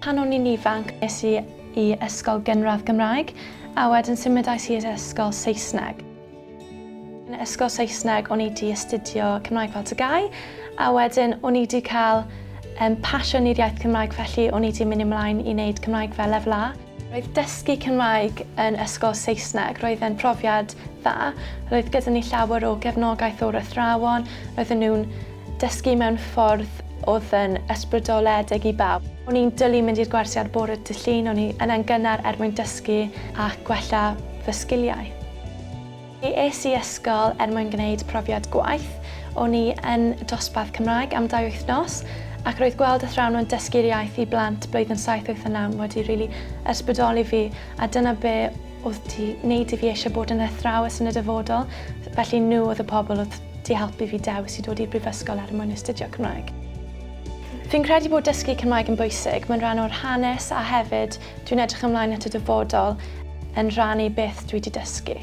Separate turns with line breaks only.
Pan o'n i'n ifanc, es i i ysgol gynradd Gymraeg a wedyn symudais i i'r ysgol Saesneg. Yn y ysgol Saesneg o'n i 'di astudio Cymraeg fel TGAU a wedyn o'n i 'di cael um, pasiwn i'r iaith Cymraeg felly o'n i 'di mynd ymlaen i wneud Cymraeg fel lefel A. Roedd dysgu Cymraeg yn ysgol Saesneg, roedd e'n profiad dda. Roedd gyda ni llawer o gefnogaeth o'r athrawon, roedden nhw'n dysgu mewn ffordd oedd yn ysbrydoledig i bawb. O'n i'n dwlu mynd i'r gwersi ar bore dydd Llun, o'n i yna'n gynnar er mwyn dysgu a gwella fy sgiliau. Mi es i ysgol er mwyn gwneud profiad gwaith. O'n i yn dosbarth Cymraeg am dau wythnos ac roedd gweld athrawon yn dysgu'r iaith i blant blwyddyn 7, 8 a 9 wedi rili ysbrydoli fi a dyna be oedd 'di wneud i fi eisiau bod yn athrawes yn y dyfodol. Felly nhw oedd y pobl oedd 'di helpu fi dewis i dod i'r brifysgol er mwyn astudio Cymraeg. Fi'n credu bod dysgu Cymraeg yn bwysig, mae'n rhan o'r hanes a hefyd dwi'n edrych ymlaen at y dyfodol yn rhannu beth dwi 'di dysgu.